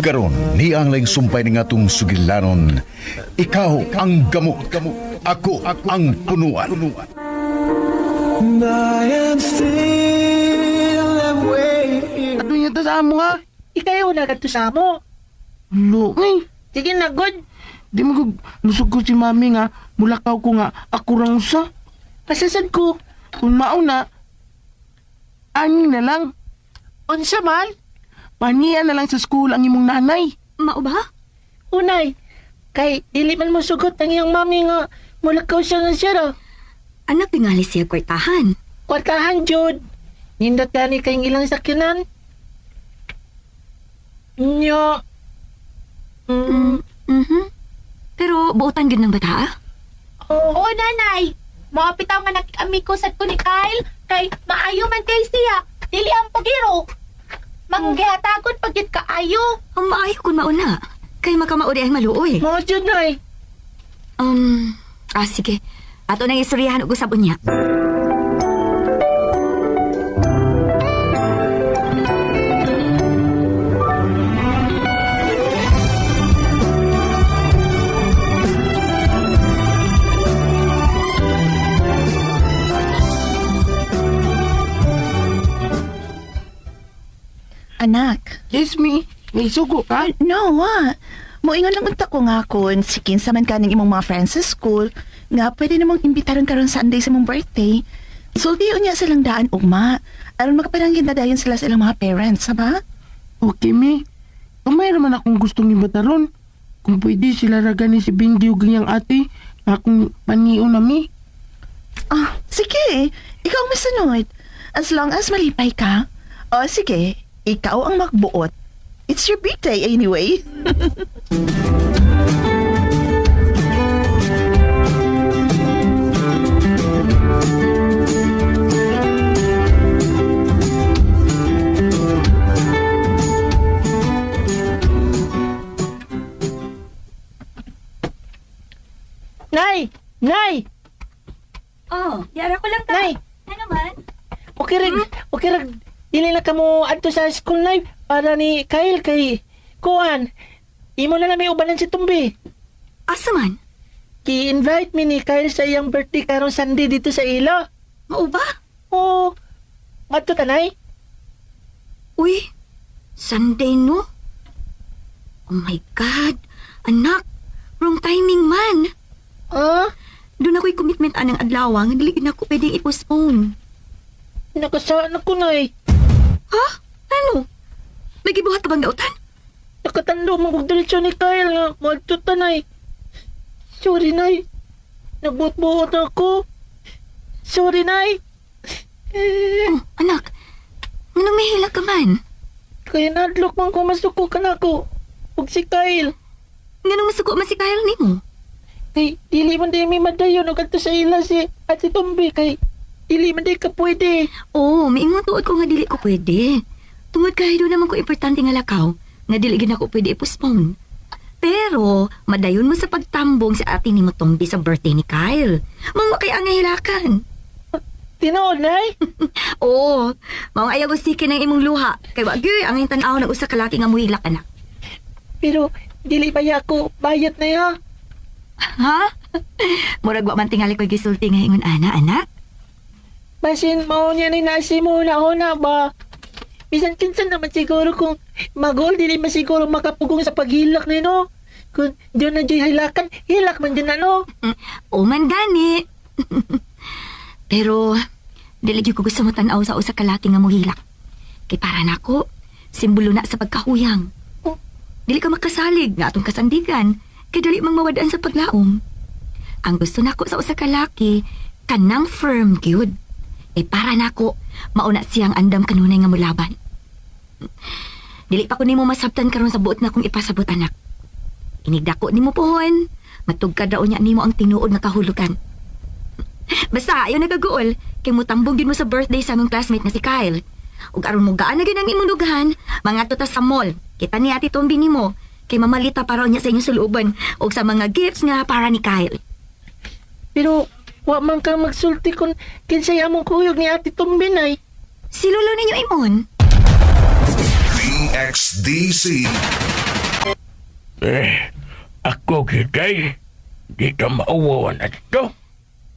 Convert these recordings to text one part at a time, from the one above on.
Karon ni ang laing sumpay ni ngatong sugilanon, ikaw ang gamot, ako ang punuan. Ato niya ta sa amo ha? Ikaw na kadto sa amo. Lo, ay. Sige na, good. Di mo lusog ko si mami nga, mulakaw ko nga, ako rang usa. Pasasad ko. Kung mauna, ani na lang. Unsa man? Paniya na lang sa school ang imong nanay. Mao ba? Unay. Kay dili man mo sugot ang iyang mami nga mulakaw siya nga siya ra. Anak, tingali siya kwartahan. Kwartahan jud. Nindot gani kay ilang sakyanan. Nyo. Pero buotan gid ng bata, ah? Oh, Oo, nanay. Mga nga nakikamigo sad ko ni Kyle kay maayo man kay siya. Dili ang pagiro. Manggihatagon pagit kaayo. Ang maayo kun mauna. Kay makamauri ang maluoy. Mao jud nay. Sige. Ato nang istoryahan og usab unya. Anak, Yes, mi. May sugo ka? No, wa. Moingon lang unta ko nga kun si kinsa man kaning imong mga friends sa school nga pwede namong imbitaron karon Sunday sa imong birthday. Sulti unya silang daan ugma. Aron makapananggid na dayon sila sa ilang mga parents, ha ba? Okay, mi. Kamay naman akong gustong ibataron. Kung pwede sila ra gani si Bindi ug iyang ate, nga akong panion na mi. Ah, sige. Ikaw ang masunod. As long as malipay ka. O sige, ikaw ang magbuot. It's your birthday anyway. Nay! Nay! Oh, yara ko lang ta. Nay! Ano man? Okay rag, okay rag. Dili na kamo adto sa school nay para ni Kyle kay kuan. Imo na lang may ubanan si Tumbi. Asa man? Ki-invite mi ni Kyle sa iyang birthday karong Sunday dito sa ila. Mao ba? Oo. Ngadto tanay. Uy, Sunday no? Oh my God! Anak, wrong timing man. Ah, Doon ako'y commitment anang adlaw nga dili gid nako pwedeng i-postpone. nakasaan ako nay. Ha? Ano? May gibuhat ka bang dautan? Nakatando mo kog diretso ni Kyle nga moadto tanay. Sorry nay. Nagbuot-buot ako. Sorry nay. Eh, Oh, anak, nganong may hilak ka man? kaya nadlok man ko masuko ka na ako. Ug si Kyle. Nganong masuko man si Kyle nimo? Kay dili man day may madayon og adto sa ila si Ate Tumbi kay dili man day ka pwede. Oo, miingon tuod ko nga dili ko pwede. Tungod kay doon naman ko importante nga lakaw, nga dili gid ako pwede i-postpone. Pero, madayon mo sa pagtambong sa atin ni Motombi sa birthday ni Kyle. Mangwa kay ang hilakan. Tinuod nay. Oo, mao ayaw gusikin ang imong luha. Kay wa gyud ang tan-aw ng usa ka laki nga muhilak anak. Pero dili ba ya ako bayot na ya? Ha? Murag wa man tingali ko'y gisulti nga ingon ana anak. Basin mao niya ni nasi mo na na ba? Bisan kinsa naman siguro kung magol dili man siguro makapugong sa paghilak nino. Kung diyon na diyo'y hilakan, hilak man din ano. O man gani. Pero dili gyud ko gusto mo tan-aw sa usa ka laki nga muhilak. Kay para nako, simbolo na sa pagkahuyang. Oh. Dili ka makasalig nga atong kasandigan kay dili mang mawadaan sa paglaom. Ang gusto nako sa usa ka laki kanang firm gyud. Eh para nako, mauna siyang andam kanunay nga mulaban. Dili pa ko nimo masabtan karon sa buot na kong ipasabot anak. Inigdako nimo pohon, matugkad raw niya nimo ang tinuod nga kahulugan. Basta ayaw nagaguol, kay mutambong gyud mo sa birthday sa among classmate na si Kyle. Ug aron mo gaan na gyud ang imong dughan, mga ta sa mall. Kita ni Ate Tombi nimo, kay mamalita para niya sa inyong suluban ug sa mga gifts nga para ni Kyle. Pero wa man kang magsulti kung kinsay among kuyog ni Ate Tumbi nay. Si Lolo ninyo imon. DXDC Eh, ako gitay. Di ka mauwawan na dito.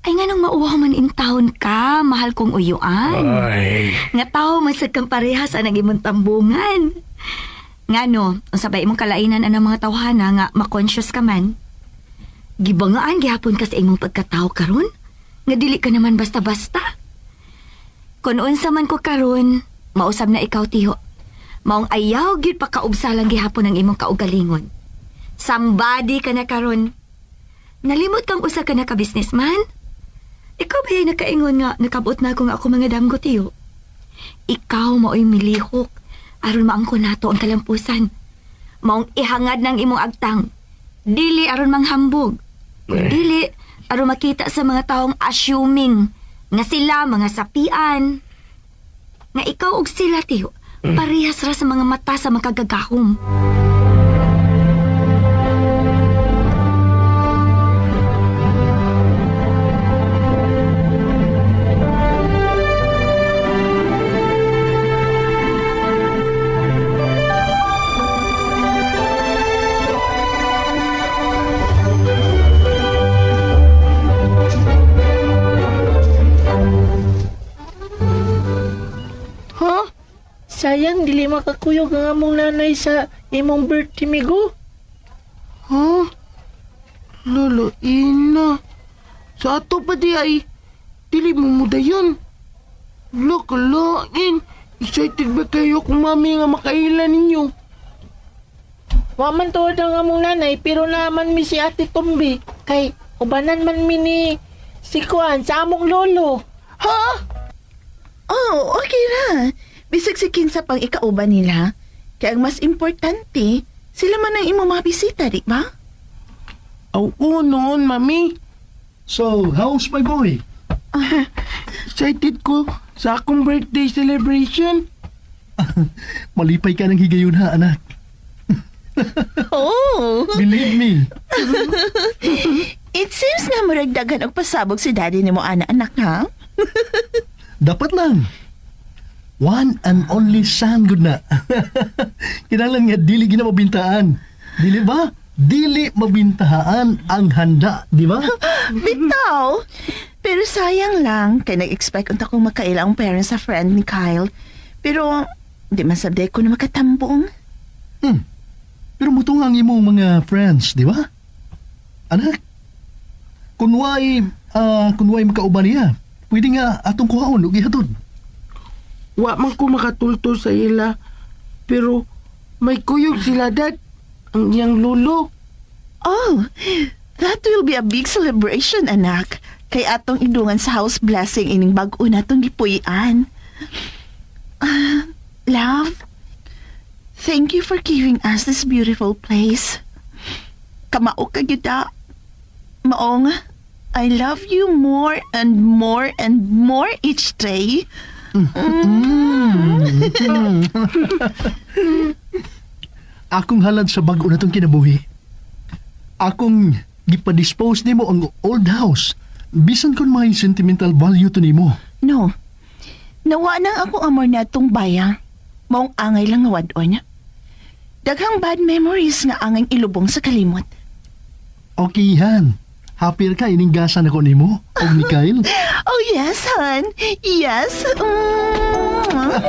Ay nga nang mauwaw man in town ka, mahal kong uyuan. Ay, Nga tao man sad kang parehas ang imong tambungan. Ngano, unsa ba imong kalainan anang mga tawhana nga ma-conscious ka man? Gibangaan gihapon ka sa imong pagkatao karon? Nga dili ka naman basta-basta. Kun unsa man ko karon, mausab na ikaw tiho. Maong ayaw gyud pakaubsalang gihapon ang imong kaugalingon. Somebody ka na karon. Nalimot kang usa ka na ka businessman? Ikaw ba yung nakaingon nga nakabot na ako nga ako mga damgo tiyo? Ikaw mao'y milihok aron maangko nato ang kalampusan. Maong ihangad ng imong agtang. Dili aron manghambog. Kung dili aron makita sa mga taong assuming nga sila mga sapian. Nga ikaw og sila tiyo, parehas ra sa mga mata sa makagagahom. Ha? Sayang, dili makakuyog ang among nanay sa imong birthday, migo. Ha? Lolo, ina. Sa ato pa di ay, dili mo mudayon. Lo, kalain. Excited ba kayo kung mami nga makaila ninyo? Wa man tuod ang among nanay, pero naman mi si Ate Tumbi. Kay, ubanan man mi ni si Kuan sa among lolo. Ha? Oh, okay ra. Bisag si kinsa pang ikauban nila. Kaya ang mas importante, sila man ang imong mga bisita, di ba? Oo noon, mami. So, how's my boy? Excited ko sa akong birthday celebration. Malipay ka ng higayon ha, anak. Oh, Believe me. it seems nga murag daghan og pasabog si daddy nimo ana anak ha. Dapat lang. One and only son good na. Kinahanglan nga dili gina mabintaan. Dili ba? Dili mabintahaan ang handa, di ba? Bitaw. Pero sayang lang kay nag-expect unta kong makaila ang parents sa friend ni Kyle. Pero di man sabday ko na makatambong. Pero mutong ang imong mga friends, di ba? Anak, kunway, kunway makauban niya, pwede nga atong kuhaon ug ihatod. Wa man ko makatulto sa ila. Pero may kuyog sila, dad. Ang iyang lolo. Oh, that will be a big celebration, anak. Kay atong idungan sa house blessing ining bag-o natong gipuy-an. Ah, love, thank you for giving us this beautiful place. Kamao ka gyud ah. Maong, I love you more and more and more each day. Akong halad sa bag-o natong kinabuhi. Akong gipadispose nimo ang old house. Bisan kon may sentimental value to nimo. No. Nawa nang ako amor na itong baya. Maong angay lang nga wad-on. Daghang bad memories nga angay ilubong sa kalimot. Okay han. Happy ka ining gasan ako nimo og ni Kyle. Oh yes, hon. Yes. Mm.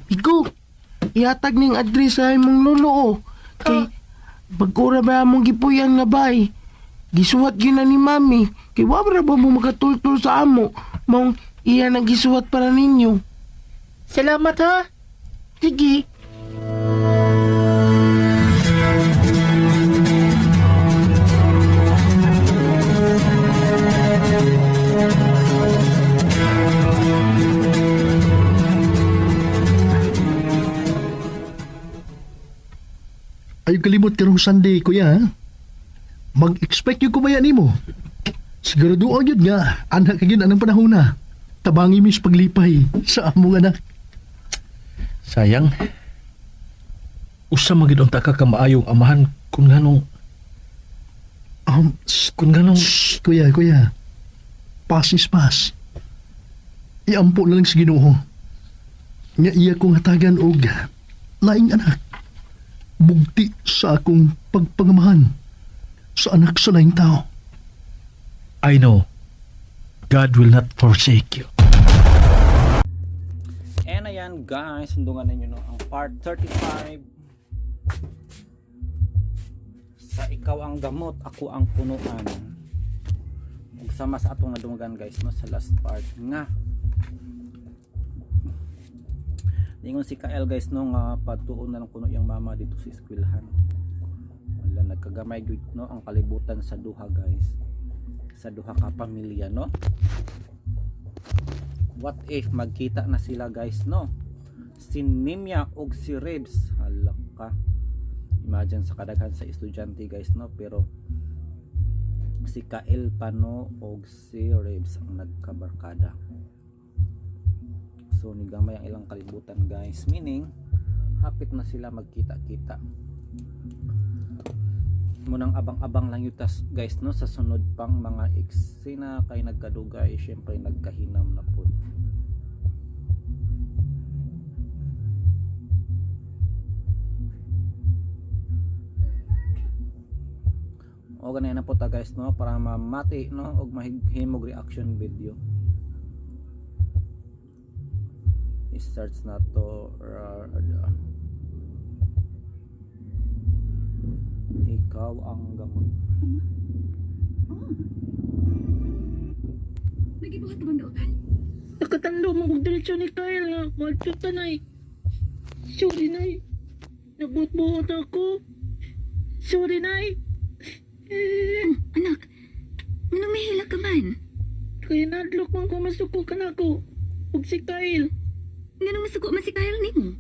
Bigo, ihatag ning address sa imong lolo oh. Kay bag-o ra ba among gipuyan nga bay. Gisuwat gyud na ni mami. Kay wa ra ba mo makatultul sa amo. Maong iya nang gisuwat para ninyo. Salamat ha. Sige. Ayaw kalimot karong Sunday, kuya. Ha? Mag-expect yung kumaya nimo. Sigurado gyud nga anak ka gyud anang panahon na. Tabangi mis paglipay sa among anak. Sayang. Usa man gid unta ka kamaayong amahan kung nganong kung nganong Shh, kuya, kuya. Pass is pass. Iampo na lang sa Ginoo. Nga iya kong hatagan og laing anak. Bugti sa akong pagpangamahan sa anak sa laing tao. I know God will not forsake you. And ayan guys, sundungan ninyo no, ang part 35 sa Ikaw ang Gamot, Ako ang Punuan. Ug sama sa atong nadunggan guys no, sa last part nga. Ningon si KL guys no nga patuon na lang kuno yung mama dito sa eskwelahan. Wala, nagkagamay gyud no ang kalibutan sa duha guys. Sa duha ka pamilya no. What if magkita na sila guys no? Si Nimya og si Ribs. Hala ka. Imagine sa kadaghan sa estudyante guys no, pero si Kael Pano og si Ribs ang nagkabarkada. So nigamay ang ilang kalibutan guys, meaning hapit na sila magkita-kita. Munang abang-abang lang yun tas guys no sa sunod pang mga eksena kay nagkadugay, syempre nagkahinam na po. O ganyan na po ta guys no para mamati no og mahimog reaction video. I-search na to Ikaw ang Gamot. Nagibuhat ka bang dautan? Nakatando mo kong diretsyo ni Kyle nga. Magtuta ta, nay. Sorry, nay. Nagbuot-buot ako. Sorry, nay. Eh, Anak, nganong mahila ka man? Kaya nadlok man ko masuko ka na ako. Ug si Kyle. Nganong masuko man si Kyle nimo?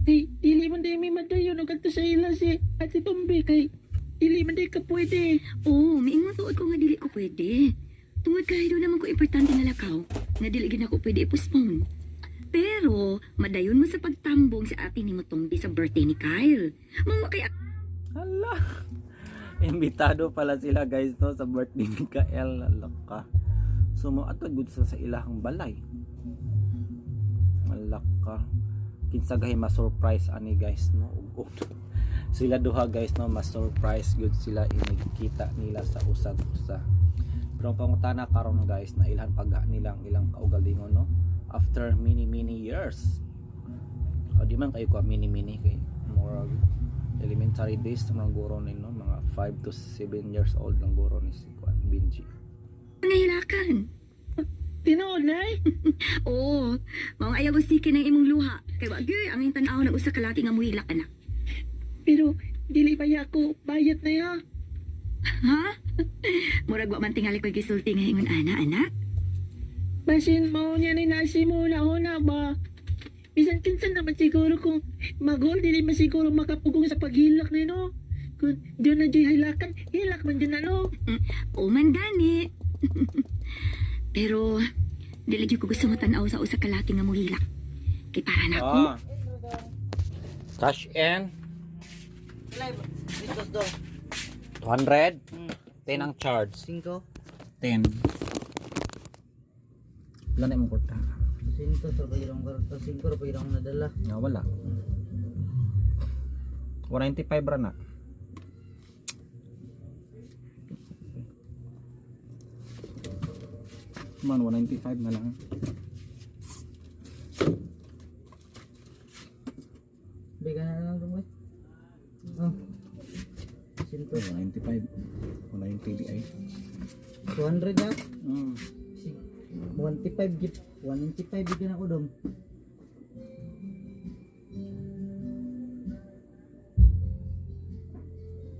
Kay, dili man day may madayon og adto sa ila si Ate Tombe kay dili man day ka pwede. Oo, miingon tuod ko nga dili ko pwede. Tungod kay doon naman ko importante nga lakaw, nga dili gid ako pwede i-postpone. Pero, madayon mo sa pagtambong sa ate ni Motombi sa birthday ni Kyle. Mga kay Hala. Imbitado pala sila guys no sa birthday ni Kael. Alaka. So mo ato gud sa ilahang balay. Malaka. Kinsa gahi ma-surprise ani guys no. Ug sila duha guys no, ma-surprise gud sila inigkita nila sa usag usa. Pero ang pangutana karon guys na ilhan pag nila ang ilang kaugalingon no after many many years. O di man kayo ko many many kay more elementary days sa mga guro ni no, mga 5 to 7 years old lang guro ni si Kuan Benji. Nangahilakan. Tinuod, nay? Oo, mga ayaw sikin ng imong luha. Kay wa gyud ang iyong tan-aw ng usa ka laki nga muhilak anak. Pero dili pa ya ako bayat na ya. Ha? Murag wa man tingali ko'y gisulti nga ingon ana anak. Basin mao niya ni nasi mo na huna ba. Bisan kinsa naman siguro kung magol dili man siguro makapugong sa paghilak ni no. Kung diyon na diyo'y hilakan, hilak man dyan na no. Oo man gani. Pero dili gyud ko gusto mo tan-aw sa usa ka laki nga muhilak. Kay para nako. Ah. Cash in. 200. 10 ang charge. 5. 10. Wala na imong kwarta. 5 sa pagirong karto, 5 ra pagirong nadala. Nga wala. 195 ra na. Man, 195 na lang. Bigyan na lang dong, eh. Oh. 5. 195. 190 di ay. 200 na. 195 git. 195 bigyan ako dong.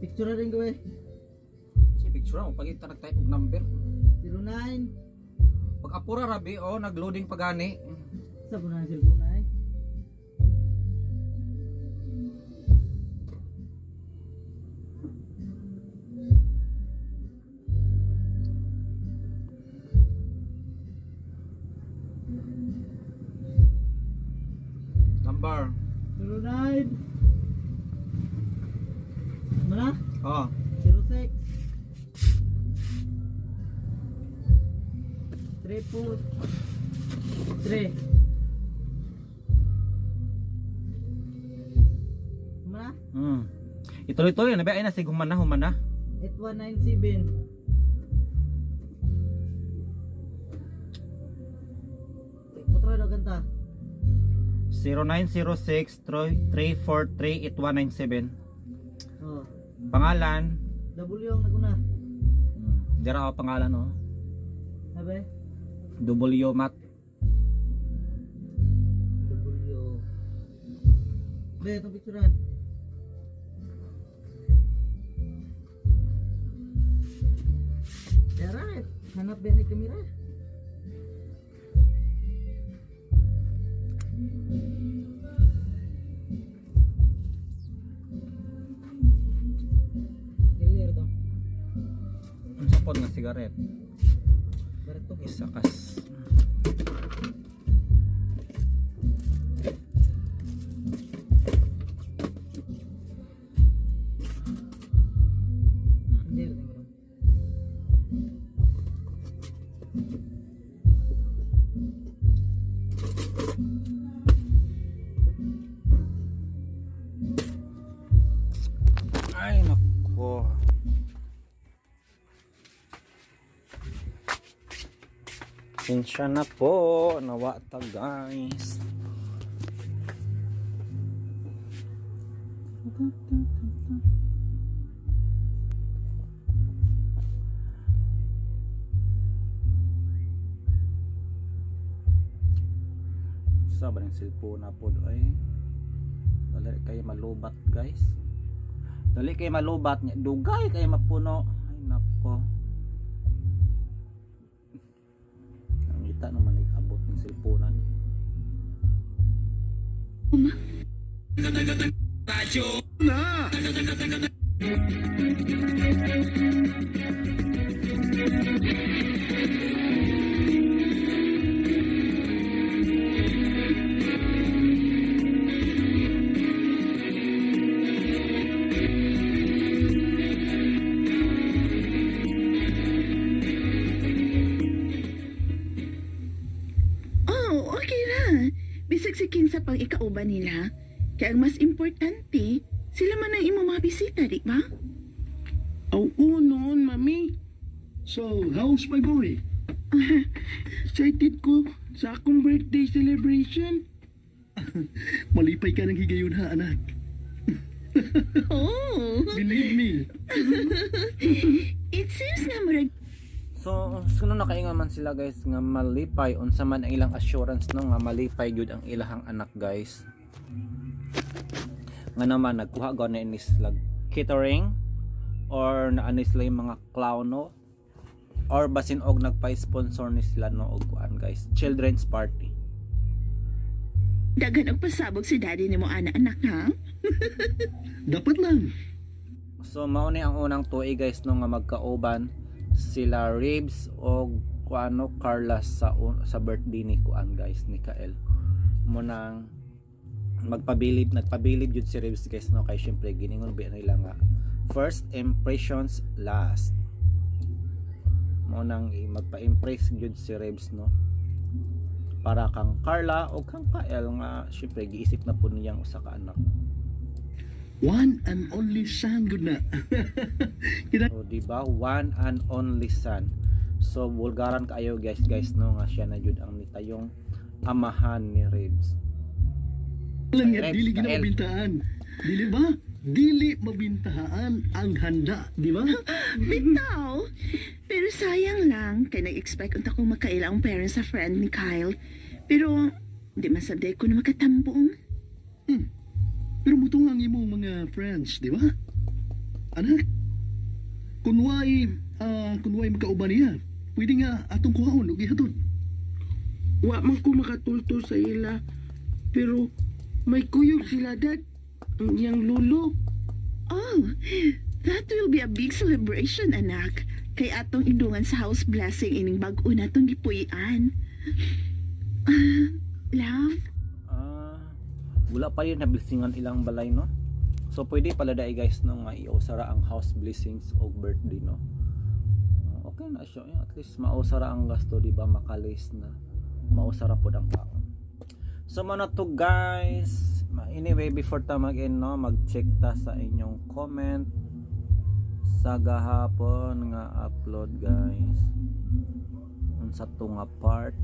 Picture na rin ko eh. Si picture mo pag nag-type og number. 09. Pag apura rabi oh nagloading pa gani. Sa po na ang cellphone na eh. Number. 09. Ano na? Oh. 06. 3 4 3. Ano na? Ituloy-tuloy na ba? Ay na sig human na, human na. 8197. Otro daw kanta. 0906 343 8197. Oh. Pangalan. W ang naguna. Dira ako pangalan oh. Sabi? W Mat. W. Be, itong picturean. Dara, hanap ba ni kamera? Clear daw. Unsa pod nga sigaret? Barato. Isa kas. Clear daw. Ay nako. Pasensya na po. Nawa ta guys. Sa ba ng cellphone na po ay. Dali kayo malubat guys. Dali kay malubat niya. Dugay kay mapuno. Ay nako. Ang ita naman abot ng cellphone ni. Oh, okay ra. Bisag si kinsa pang ikauban nila. Kaya ang mas importante, sila man ang imong mga bisita, di ba? Oo noon, mami. So, how's my boy? Excited ko sa akong birthday celebration. Malipay ka ng higayon ha, anak. Oh, Believe me. it seems nga murag So, sunod nakaingon man sila guys nga malipay unsa man ang ilang assurance no nga malipay gyud ang ilahang anak guys. Nga naman nagkuha gani ni sila catering or naani sila yung mga clown no or basin og nagpa-sponsor ni sila no og kuan guys, children's party. daghan og pasabog si daddy nimo ana anak ha. Dapat lang. So mao ni ang unang tuig guys no nga magkauban sila Ribs og kuano Carla sa sa birthday ni kuan guys ni Kael. Mo nang magpabilib nagpabilib jud si Ribs guys no kay syempre giningon ba nila nga first impressions last. Mo nang magpa-impress jud si Ribs no para kang Carla o kang Kael nga syempre giisip na po niyang usa ka anak. One and only son good na. Kina So, di ba? One and only son. So, bulgaran kaayo guys, guys, no nga siya na jud ang nitayong amahan ni Ribs. lang nga Rex, dili gina Kael. mabintahan. Dili ba? Dili mabintahan ang handa, di ba? Bitaw. Pero sayang lang kay nag-expect unta kong makaila ang parents sa friend ni Kyle. Pero di man sabday ko na makatambong. Pero mutong ang imong mga friends, di ba? Anak, kunway, kunway makauban niya, pwede nga atong kuhaon ug ihatod. Wa man ko makatulto sa ila. Pero may kuyog sila, dad. Ang iyang lolo. Oh, that will be a big celebration, anak. Kay atong idungan sa house blessing ining bag-o natong gipuy-an. Ah, love, Ah, Wala pa rin nablessingan ilang balay, no? So pwede pala dai, guys, no, nga iusara ang house blessings og birthday, no? Okay na siya eh. At least mausara ang gasto, di ba? Makalis na mausara pod ang kaon. So mao na to, guys. Anyway, before ta mag-end, no, mag-check ta sa inyong comment sa gahapon nga upload, guys, unsa to nga part.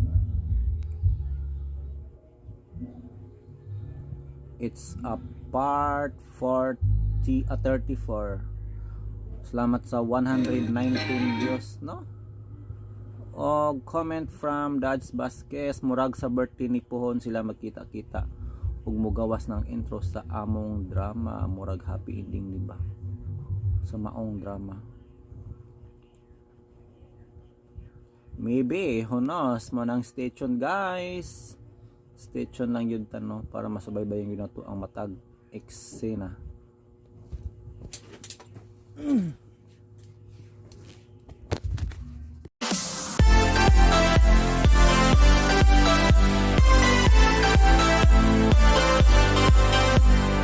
It's a part 40, 34. Salamat sa 119 views, no? O comment from Dads Vasquez, murag sa birthday ni Puhon sila magkita-kita ug mugawas ng intro sa among drama, murag happy ending, di ba? Sa maong drama. Maybe, who knows, mao nang stay tuned, guys. Stay tuned lang gyud ta, no, para masubaybayan gyud nato ang matag eksena.